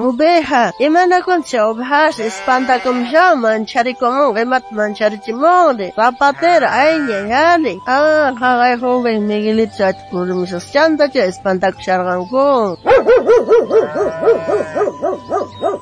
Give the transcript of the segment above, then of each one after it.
Oveja, imanakuncha ovejas espantakumshan mancharikumun imata mancharichimunri zapatero ayña yari ah jaqay joven Miguelito chayta purimushas chantacha espantakusharqanku.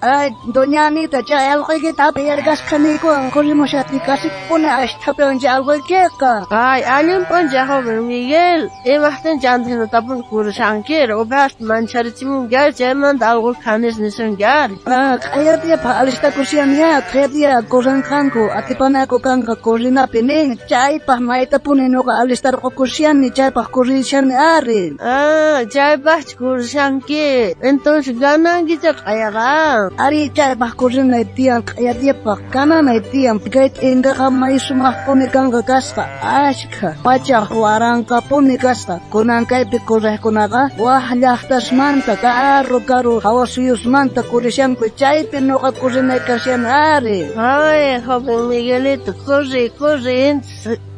Ay, doña Anita, chay allquykita apayarqasqaniykuwan corrimushaqti kasipuni ashthapiwan chay allquykiqa. Ay, allin p'unchay joven Miguel, imaqtin chantinatapuni kurishankiri ovejasta mancharichimunki ari chaymanta allqu khanis nisunki ari. Ah, q'ayatiyapaq alistakushani q'ayatiya corranqanku atipanaku kanqa corrinapi nin chaypaq maytapuni nuqa alistarqukushani chaypaq corrishani ari. Ah, chaypaqchu corrishanki, entonces ganankicha q'ayaqa. Ari chaypaq corrinay tiyan q'ayatiyapaq gananay tiyan kay t'inkaqa may sumaqpuni kanqa kasqa ashkha pachaq waranqapuni kasqa kunan kaypi corriqkunaqa waj llaqtasmanta karu karu hawa suyusmanta corrishanku chaypi nuqa corrinay kashani ari. Ay, joven Miguelito, corri, corri,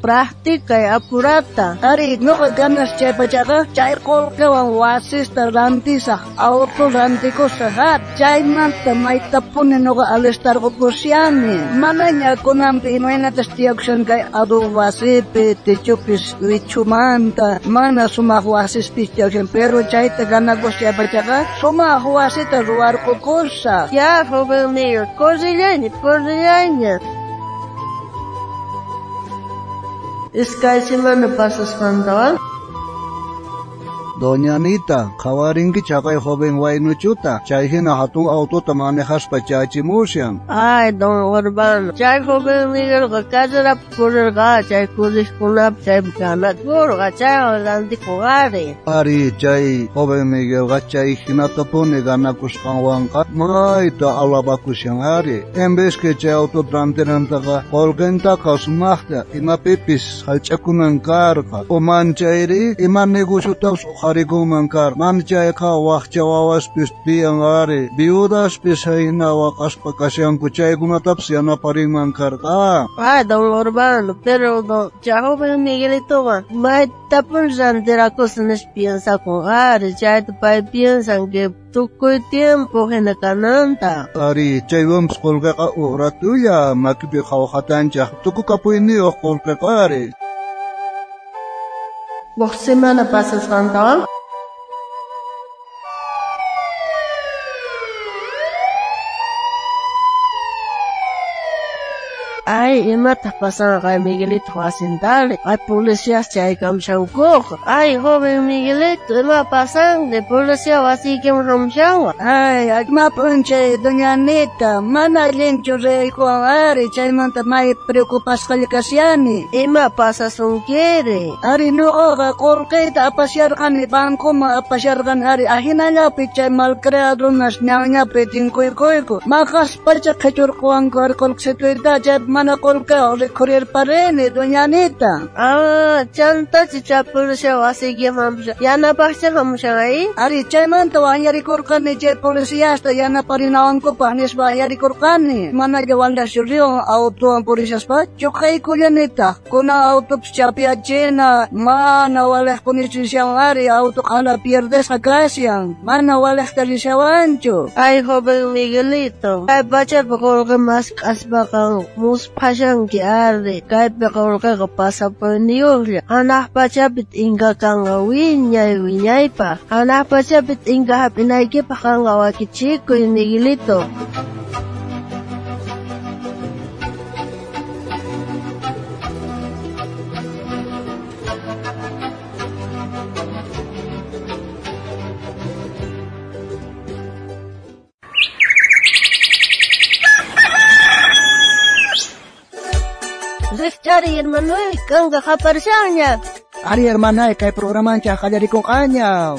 practica apurata. Ari, nuqa ganas chay pachaqa chay qullqiwan wasista rantisaq auto rantikusaq chaymanta maytapuni nuqa alistarqukushani manaña kunanpi imaynatas tiyakushan kay adobe wasipi techopis wichumanta mana sumaq wasispis tiyakushan pero chayta ganakus chay pachaqa sumaq wasita ruwarqukusaq. Ya, joven Miguel, corrillaña, corrillaña. Iskay semana pasasqantawan. Doña Anita, qhawarinki chaqay joven waynuchuta, chay hina hatun autota manejaspa chachimushan. Ay, don Urbano, chay joven Miguelqa carrerapi correrqa, chay corriqkunapi chaypi ganakurqa, chaywan rantikuq ari. Ari, chay joven Miguelqa chay hinatapuni ganakusqanwanqa mayta alabakushan ari. En vez que chay auto rantinantaqa qullqintaqa sumaqta imapipis hallch'akunan karqa. O manchayri ima negociotapis uqharikunman karqa. Mana chayqa waqcha wawaspis tiyan ari. Viudaspis hina waqaspa kashanku chaykunatapis yanaparinman karqa. Ay, don Urbano, pero don chay joven Miguelitoqa maytapuni rantirakusaq nispa piensakun ari, chayta pay piensan que tukuy tiempo hina kananta. Ari, chaywanpis qullqiqa uj ratulla makipi qhawqatanchaq tukukapuyniyuq qullqiqa ari. Waj semana pasasqantawan. Ay, imataq pasanqa Miguelito wasintari? Ay, policías chaykamushankuqa. Ay, joven Miguelito, ima pasanqa? Policía wasiykiman hamushanwan. Ay, ima p'unchay doña Anita, mana allinchu riykuwan ari, chaymanta may preocupasqalla kashani. Ima pasasunkiri? Ari, nuqaqa qullqiyta apasharqani, bancoman apasharqani ari, ahinallapi chay malcriadorunas ñawñapi tinkuykuyku. Maqaspacha qhichurquwanku ari qullqisituyta, chay mana qullqiwan rikhurirparini, doña Anita. Ah, chantachu chay policía wasiykiman yanapaqcha hamushan ay? Ari, chaymanta waqyarikurqani chay policiasta yanaparinawankupaq nispa waqyarikurqani. Manalla waldachu riwan autowan purishaspa chuqaykullanitaq. Kunan autopis chapiyachina, mana walejpunichu rishawan ari, auto q'ala pierdesqa kashan, mana walejta rishawanchu. Ay, joven Miguelito, kay pachapi qullqi mask'aspaqa musphashanki ari, kaypi qullqiqa pasapuyniyuqlla. Hanaq pachapi t'inka kanqa wiñay wiñaypaq. Hanaq pachapi t'inka hap'inaykipaq kanqa wakichikuy, Miguelito. Rikchari, hermanoy, kanqa qaparishanña. Ari, hermanay, kay programanchaq qallarikunqaña.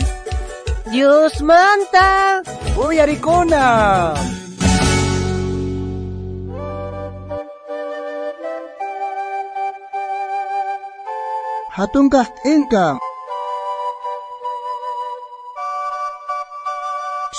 Diosmanta. Uyarikuna. Hatunkaq t'inka.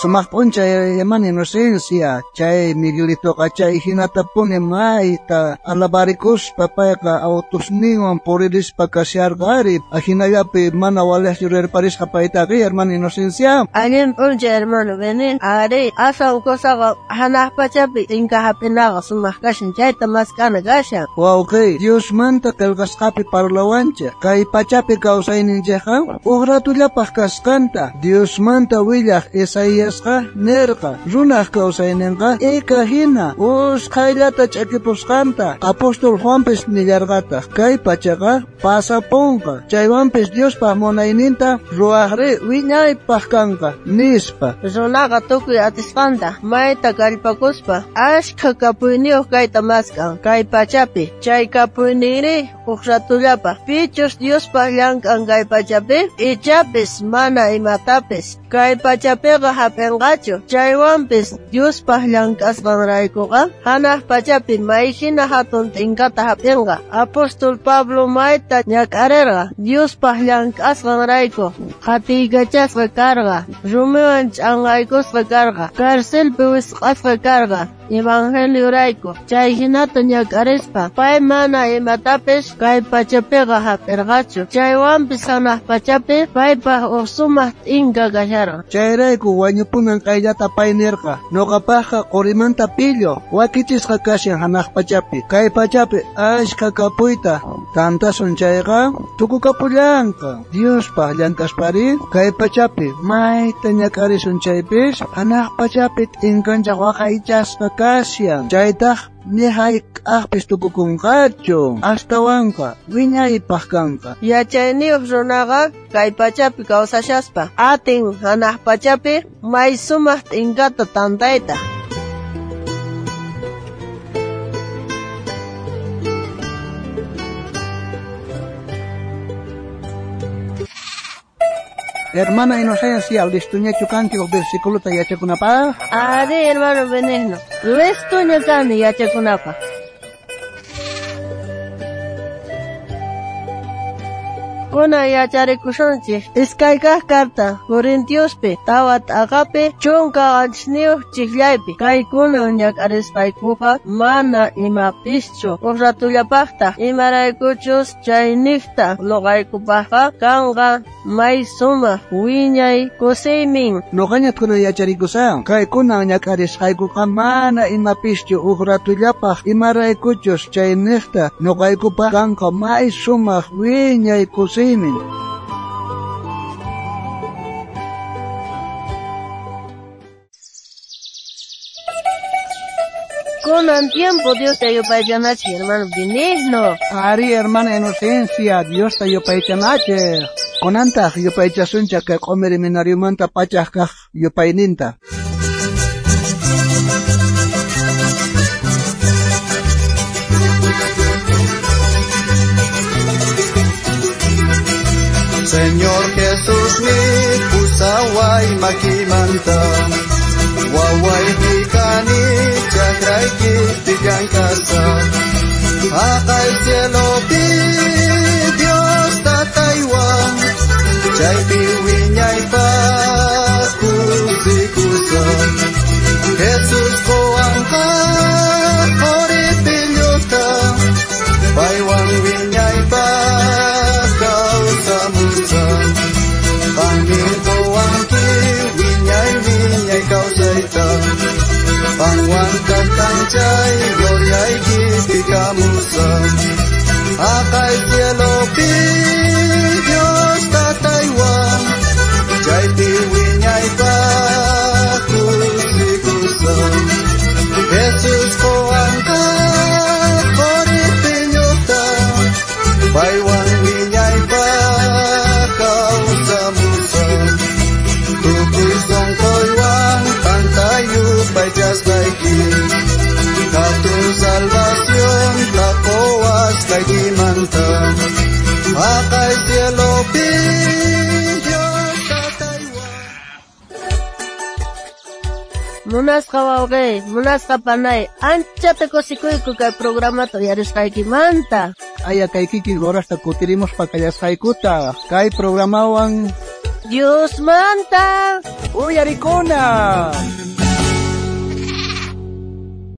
Sumaq p'unchay hermana Inocencia, chay Miguelitoqa chay hinatapuni mayta alabarikuspa payqa autusninwan puririspa kasharqa ari, ajinallapi mana walejchu rirparisqa paytaqa hermana Inocencia. Allin p'unchay hermano Benigno, ari aswan kusaqa hanaq pachapi t'inka hap'inaqa sumaq kashan, chayta mask'ana kashan. Wawqi, Diosmanta qillqasqapi parlawanchik, kay pachapi kawsayninchikqa uj ratullapaq kasqanta Diosmanta willaj Isaíasqa nirqa, runaj kawsayninqa ika hina usqhayllata ch'akipusqanta. Apóstol Juanpis nillarqataq, kay pachaqa pasapunqa, chaywanpis Diospaq munayninta ruwaqri wiñaypaq kanqa, nispa. Runaqa tukuy atisqanta mayta kallpakuspa ashkha kapuyniyuq kayta mask'an kay pachapi, chay kapuyninri uj ratullapaq. Pichus Diospaq llank'an kay pachapi, ichapis mana imatapis kay pachapiqa hap'inqachu, chaywanpis Diospaq llank'asqanraykuqa hanaq pachapi may hina hatun t'inkata hap'inqa. Apóstol Pablo mayta ñak'arirqa Diospaq llank'asqanrayku, qhatiykachasqa karqa, rumiwan ch'anqaykusqa karqa, carcelpi wisq'asqa karqa evangeliorayku. Chay hinata ñak'arispa pay mana imatapis kay pachapiqa hap'irqachu, chaywanpis hanaq pachapi paypaq uj sumaq t'inka kasharqa. Chayrayku wañupunan qayllata pay nirqa, nuqapaqqa qurimanta pillo wakichisqa kashan hanaq pachapi, kay pachapi ashkha kapuyta tantasun chayqa tukukapullanqa. Diospaq llank'aspari kay pachapi mayta ñak'arisun chaypis hanaq pachapi t'inkanchaq waqaychasqa kashan, chaytaq ni hayk'aqpis tukukunqachu, astawanqa wiñaypaq kanqa. Yachayniyuq runaqa kay pachapi kawsashaspa atin hanaq pachapi may sumaq t'inkata tantayta. Hermana Inocencia, listuñachu kanki uj versículota yachakunapaq? Ari, hermano Benigno, listuña kani yachakunapaq. Kunan yacharikusunchik iskay kaq carta Corintiospi 4 t'aqapi 17 chiqllaypi. Kaykunan ñak'arisqaykuqa mana imapischu uj ratullapaqtaq, imaraykuchus chayniqta luqaykupaqqa kanqa may sumaq wiñay kusiymin. Nuqaña kunan yacharikusan, kaykunan ñak'arisqaykuqa mana imapischu uj ratullapaq, imaraykuchus chayniqta nuqaykupaq kanqa may sumaq wiñay kusiymin. Kunan tiempo Diosta yupaychanachik, hermano Benigno. Ari, hermana Inocencia, Diosta yupaychanachik. Kunantaq yupaychasunchik kay q'umir seminariomanta pachaj kaq yupayninta. Señor Jesús mi pusaway makimanta, waway kikani chakrayki tillankasa, haqay cielopi Dios tataywan, chaypi wiñaypaq kusikusa. Jesús qowanqa qoripilluta, paywan wiñaypaq kawsamusa. Qanmin qowanki wiñay wiñay kawsayta, qanwan kaqtanchay gloriaykipi kamusa. Haqay cielopi Dios tataywan, chaypi wiñaypaq kusikusa. Jesús qowanqa qoripilluta, paywan wiñaypaq kawsamusa. Tukuy sonqoywan qanta yupaychasqayki, hatun salvación taqowasqaykimanta. Haqay cielopi Dios tataywan. Munasqa wawqi, munasqa panay, anchata kusikuyku kay programata uyarisqaykimanta. Aya kay kikin horasta kutirimuspa kallasqaykuta kay programawan Diosmanta Uyarikuna.